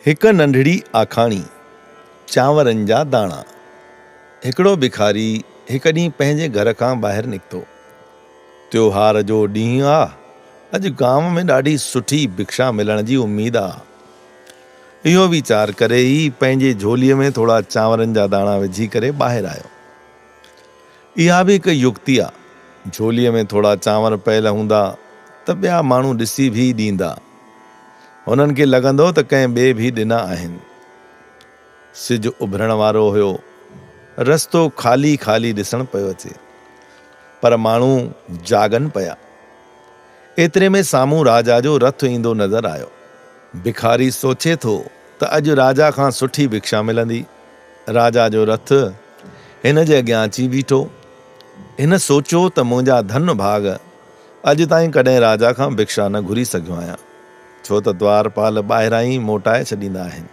هڪ ننڍڙي آکاڻي، چانورن جا داڻا. هڪڙو بکاري هڪ ڏينهن پنهنجي گهر کان ٻاهر نڪتو. تيوهار جو ڏينهن آ، اڄ گانو ۾ ڏاڍي سٺي بکشا ملڻ جي اميد آ. اهو ويچار ڪري ئي پنهنجي جهوليء ۾ ٿورا چانورن جا داڻا وجهي ڪري ٻاهر آيو. اها به هڪ يڪتي آ. جهوليء ۾ ٿورا چانور پيل هوندا ته ٻيا ماڻهو ڏسي به ڏيندا. هنن کي لڳندو ته ڪنهن ٻئي به ڏنا آهن. سج اڀرڻ وارو هيو. رستو خالي خالي ڏسڻ پيو اچي. پر ماڻهو جاڳن پيا. ايتري ۾ سامهون راجا جو رٿ ايندو نظر آيو. بکاري سوچي ٿو ته اڄ راجا کان سٺي بکشا ملندي. راجا جو رٿ هن جي اڳيان اچي بيٺو. هن سوچيو ته منهنجا ڌن ڀاڳ اڄ تائين ڪڏهن راجا کان بکشا نه گهري سگهيو آهيان، ڇو ته دوارپال ٻاهران ئي موٽائي ڇڏيندا آهن.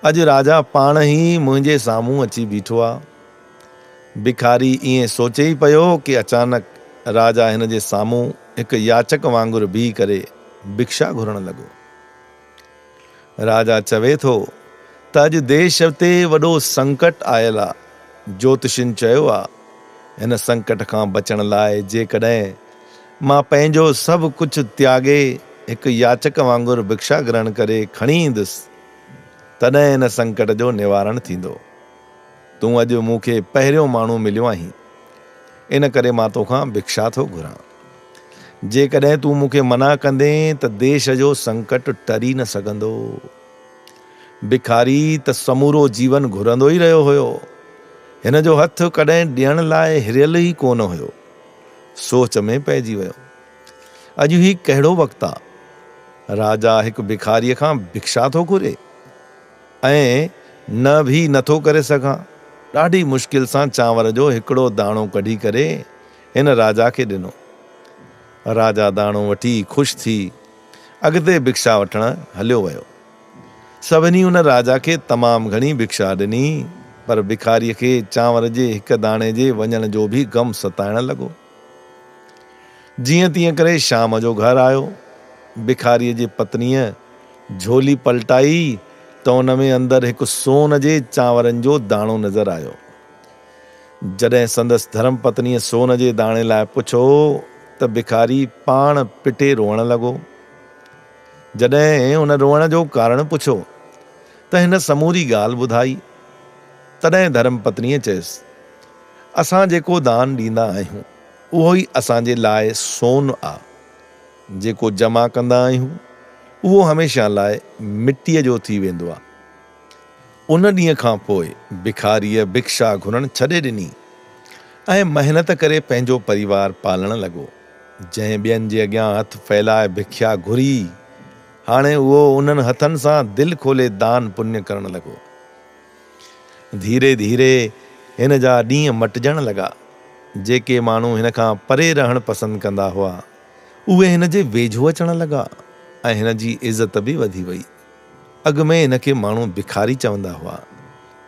اڄ راجا پاڻ ئي منهنجي سامهون اچي بيٺو آ. بکاري ائين سوچي ئي پيو ڪي اچانڪ راجا هن جي سامهون هڪ ياچڪ وانگر بيهي ڪري بکشا گهرڻ لڳو. راجا چوي ٿو ته اڄ ديش تي وڏو سنڪٽ آيل آ، جوتشين چيو آ، هن سنڪٽ کان بچڻ لاء جيڪڏهن مان پنهنجو سڀ ڪجهه تياڳي هڪ ياچڪ وانگر بکشا گرهڻ ڪري کڻي ايندس، تڏهن هن سنڪٽ جو نوارڻ ٿيندو. تون اڄ مون کي پهريون ماڻهو مليو آهين، ان ڪري مان توکان بکشا ٿو گهران. جيڪڏهن تون مون کي منع ڪندين ته ديش جو سنڪٽ ٽري نه سگهندو. بکاري ته سمورو جيون گهرندو ئي رهيو هيو. هن جو هٿ ڪڏهن ڏيڻ لاء هريل ئي ڪونه هيو. سوچ ۾ پئجي ويو. اڄ هي ڪهڙو وقت آ؟ راجا هڪ بکاريء کان بکشا ٿو گهري ۽ نه به نٿو ڪري سگهان. ڏاڍي مشڪل سان چانور جو هڪڙو داڻو ڪڍي ڪري هن راجا کي ڏنو. راجا داڻو وٺي خوش ٿي اڳتي بکشا وٺڻ هليو ويو. سڀني ان راجا کي تمام گهڻي بکشا ڏني، پر بکاريء کي چانور جي هڪ داڻي جي وڃڻ جو به غم ستائڻ لڳو. جيئن تيئن ڪري شام جو گهر آيو. بکاريء جي پتنيء جهولي پلٽائي ته ان ۾ اندر هڪ سون جي چانورن جو داڻو نظر آيو. جڏهن سندس ڌرم پتنيء سون جي داڻي لاء پڇيو ته بکاري پاڻ پٽي روئڻ لڳو. جڏهن هن روئڻ جو ڪارڻ پڇيو ته هن سموري ڳالهه ٻڌائي. تڏهن ڌرم پتنيء چيس، اسان جيڪو دان ڏيندا آهيون، اهو ئي اسان جي لاء سون آ. جيڪو جمع ڪندا آهيون، اهو هميشه لاء مٽيء جو ٿي ويندو آ. ان ڏينهن کان پوء بکاريء بکشا گهرڻ ڇڏي ڏني ۽ محنت ڪري پنهنجو پريوار پالڻ لڳو. جنهن ٻين جي اڳيان هٿ ڦهلائي بکيا گهري، هاڻي اهو انهن هٿن سان دل کولي دان پڃ ڪرڻ لڳو. ڌيري ڌيري هن جا ڏينهن مٽجڻ لڳا. جيڪي ماڻهو هن کان پري رهڻ پسند ڪندا هئا، اهي هن جي ويجهو اچڻ لڳا ۽ هن جي عزت به وڌي وئي. اڳ ۾ هن کي ماڻهو بکاري چوندا هئا،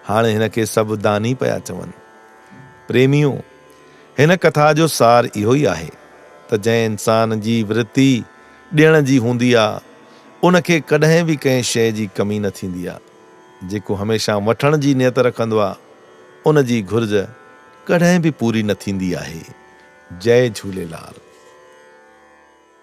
هاڻي هن کي سڀ داني پيا چون. پريميو! هن ڪٿا جو سار اهو ئي آهي ته جنهن انسان جي ورتي ڏيڻ جي هوندي آ، ان کي ڪڏهن به ڪنهن شيء جي ڪمي نه ٿيندي آ. جيڪو هميشه وٺڻ جي نيت رکندو آ، ان جي گهرج ڪڏهن به پوري نه ٿيندي آهي. جئي جهوليلال.